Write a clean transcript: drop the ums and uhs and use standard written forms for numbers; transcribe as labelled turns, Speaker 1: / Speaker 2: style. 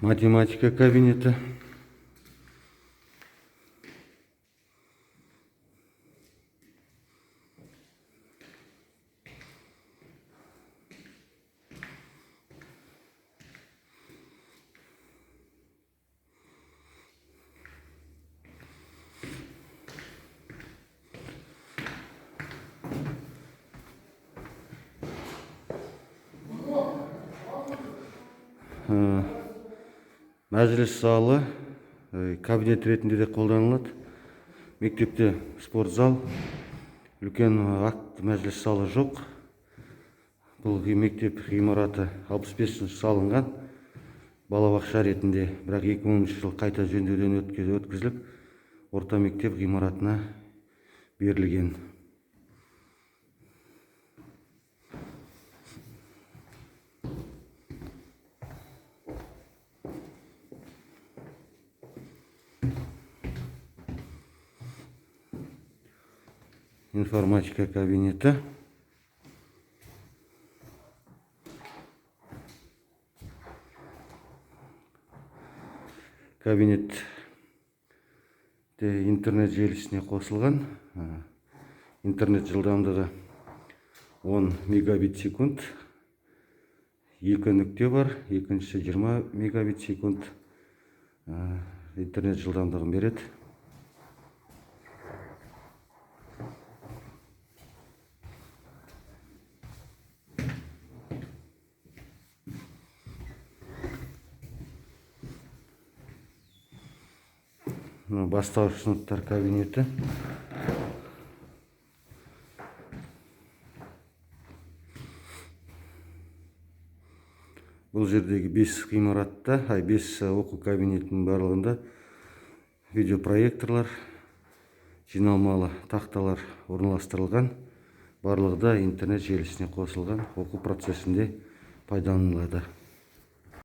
Speaker 1: Математика кабинеті. Мәжіліс залы кабинет ретінде де қолданылады. Мектепте спорт зал, үлкен акт мәжіліс залы жоқ. Бұл мектеп ғимараты 65 салынған балабақша ретінде, бірақ 2000 жыл қайта жөндеуден өткізіліп, орта мектеп ғимаратына берілген. Информатика кабинеті. Кабинет интернет желісіне қосылған. Интернет жылдамдығы 10 мегабит секунд. Екі нүкте бар, екіншісі 20 мегабит секунд интернет жылдамдығын береді. Бастауыш сыныптар кабинеті. Бұл жердегі 5 ғимаратта, 5 оқу кабинетінің барлығында видеопроекторлар, жиналмалы тақталар орналастырылған. Барлығы да интернет желісіне қосылған, оқу процесінде пайдаланылады.